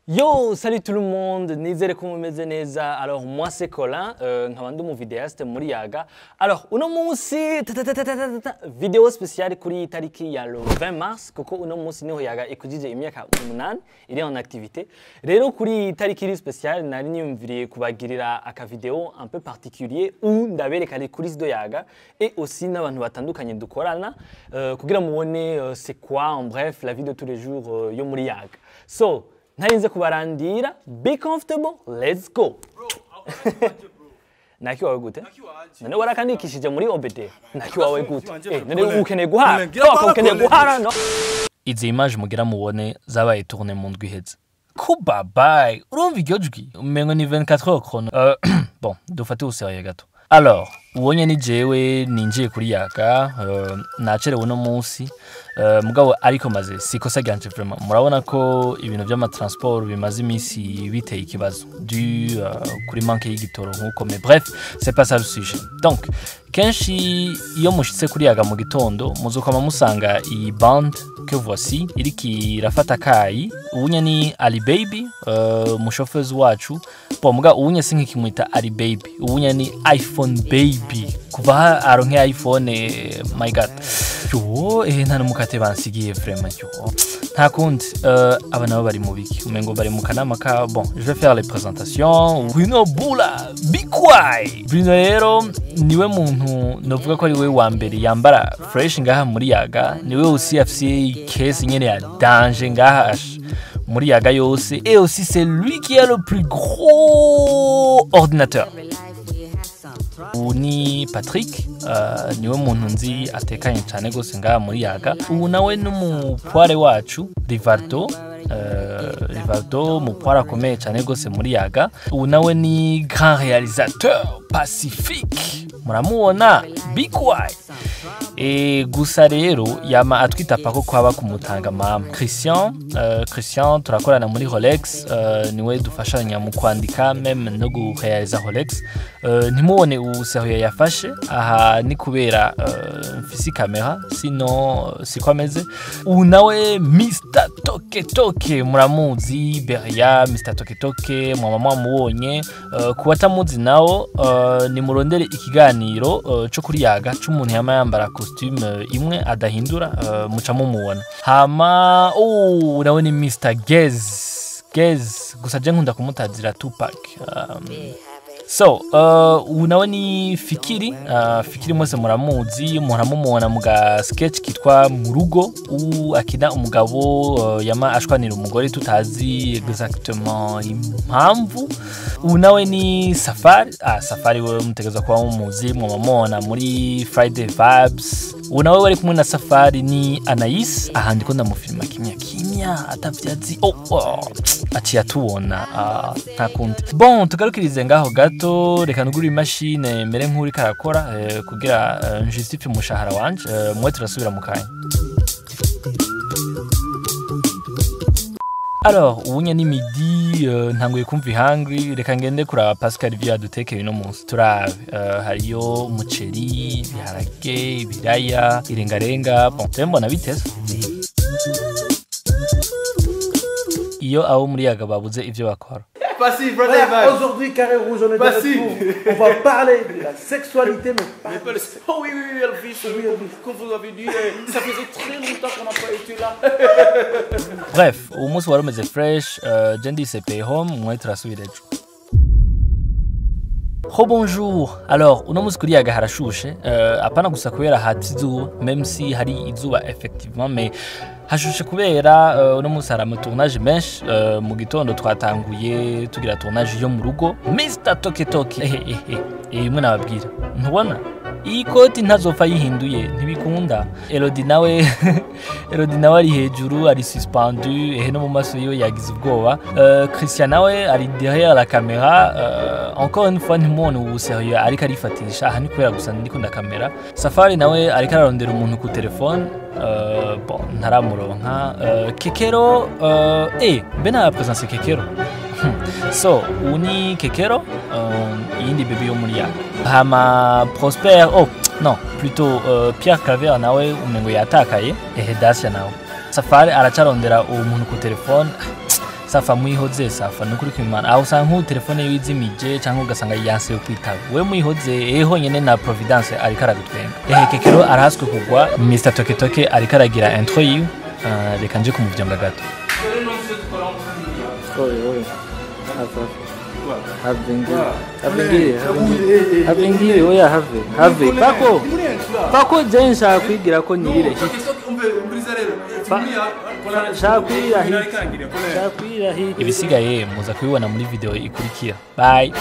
Yo, salut tout le monde, nizere ko mumeze neza. Alors moi c'est Colin, nkaba ndi umu vidéaste muri Yaga. Alors uno munsi ta ta ta ta ta ta ta, vidéo spéciale kuri tariki ya le 20 mars, kuko uno munsi niho Yaga ikujije imyaka 8 iri en activité. Rero kuri tariki iri spéciale nari niyumviriye kubagirira aka vidéo un peu particulier où ndabereka les coulisses de Yaga et aussi n'abantu batandukanye dukorana kugira mubone c'est quoi en bref la vie de tous les jours yo muri Yaga. So ntarinze kubarandira, be comfortable, let's go. Naki wawe gute? None warakandikishije muri OBD? Naki wawe gute? None ukeneye guhara? Toka, ukeneye guhara no? Izi image mugira mubone zabaye tourné mu ndwi iheze. Kubabaye, urumva iryo jwi? Umengo ni 24 heures chrono. Bon, dufate au sérieux gato. Alors, ubonye ni jewe ninjiye kuri Yaga, nacerewe uno munsi, mugabo ariko maze sikosa ryanje vraiment. Murabona ko ibintu by'amatransport bimaze iminsi biteye ikibazo du kuri manque y'igitoro nkuko, mais bref, c'est pas ça le sujet. Donc, kenshi iyo mushitse kuri Yaga mu gitondo muzokama musanga iyi bande que voici iriko irafata kayi. Ubunye ni Ali Baby, umushofezi wacu. Bon, muga ubunye sinkikimwita Ali Baby, ubunye ni iPhone Baby. Kuva aronke iPhone, my God. Yo, nta n'umukate bansigiye vraiment, yo. Nta kundi, aba nabo bari mu biki? Umengo bari mu kanama ka. Bon, je vais faire les présentations. Bruno Bula, Bikwai. Bruno rero niwe muntu novuga ko ari we wa mbere yambara fresh ngaha muri Yaga, niwe aussi afise case nyene ya danger ngaha muri Yaga yose, et aussi c'est lui qui a le plus gros ordinateur. Ubu ni Patrick, niwe muntu nzi atekanye cyane gose ngaha muri Yaga. Ubu nawe n'umupware wacu Rivaldo, Rivaldo mupware akomeye cyane gose muri Yaga. Ubu nawe ni grand réalisateur Pacifique, muramubona Bikwai. Gusa rero yama atwita pako kwaba kumutanga mama Christian, Christian turakorana muri Rolex, niwe dufashanya mu kwandika même no gurealiza Rolex. Ntimubone ubu sérieux yafashe aha ni kubera mfise kamera, sino siko ameze. Ubu nawe Mr Toke Toke muramuzi, Beria Mr Toke Toke mwama mwamubonye. Ku batamuzi nawo, nimurondere ikiganiro co kuri Yaga c'umuntu yama yambara costume imwe adahindura, muca mumubona. Hama oh, nawe ni Mr Gez Gez, gusa je nkunda kumutazira Tupac. So ubu nawe ni Fikiri, Fikiri mwese muramuzi, muramumubona mu ga sketch kitwa Murugo, u akina umugabo yama ashwanira umugore tutazi exactement impamvu. Ubu nawe ni Safari, Safari wewe mutegerezwa kuba mumuzi, mwamubona muri Friday Vibes. Ubu nawe wari kumwe na Safari ni Anais, aha ndiko ndamufilma kimya kimya atavyazi. Oh, aciye atubona, nta kundi. Bon, tugarukirize ngaho gato, reka nugure imashine mere nk'uri karakora, kugira njustifie umushahara wanje, mwe turasubira mu kanya. Alors, ubunye ni midi, ntanguye kumva ihangwi, reka ngende kuraba Pascal ivyo yadutekeye uno munsi. Turabe, hariyo umuceri, ibiharage, ibiraya, irengarenga, bon, je mbona biteze. Iyo abo muri Yaga babuze ivyo bakora. Passy, brother. Voilà, aujourd'hui, Carré Rouge, on est de Passy. retour. On va parler de la sexualité, mais pas Mais pas le. Oh oui, Elvis, Oui, Elvis. comme vous avez dit, ça faisait très longtemps qu'on n'a pas été là. Bref, uwo munsi wari umeze fresh, je ndise pay home, mwe turasubira ejo. Ho bonjour. Alors, uno munsi kuri Yaga harashushe, apana gusa kubera hatse izuba, même si hari izuba effectivement, mais hashushe kubera uno munsi hari ama tournage menshi. Mu gitondo twatanguye tugira tournage yo mu rugo. Mr Toke Toke. Imwe nababwira. Ntubona? Iyi koti ntazopfa yihinduye, ntibikunda. Elodie nawe Elodie nawe ari hejuru, ari suspendu, ehe no mu maso yiwe yagize ubwoba. Christian nawe ari derrière la caméra, encore une fois ntimubone ubu sérieux ariko arifatisha, aha ni kubera gusa ndiko ndakamera. Safari nawe ariko ararondera umuntu ku telefone, bon, ntaramuronka. Kekero, mbe nta présence Kekero. So, ubu ni Kekero, iyindi bébé yo muri Yaga. Hama Prosper, oh non, plutôt Pierre Claver nawe umengo yatakaye, ehe Dacia nawe. Safari aracarondera uwo muntu ku telefone. Safa mwihoze, Safa nukuri kwimana aho usanga nk'ubu telefone yiwe izimije cyangwa ugasanga yanse yo kwitaba. We mwihoze eho nyene na Providence ariko aragutwenga. Ehe, Kekero arahaswe kugwa. Mr Toketoke ariko aragira intro yiwe. Reka nje kumuvyonga gato. Oye, oye. Have, have. Have ngire. Have ngire, oya have. Have. Pako. Pako je nshaka kwigira ko nyirire hit. Nshaka kwirira hit. Nshaka kwirira hit. Ibisigaye muza kubibona muri video ikurikira. Bye.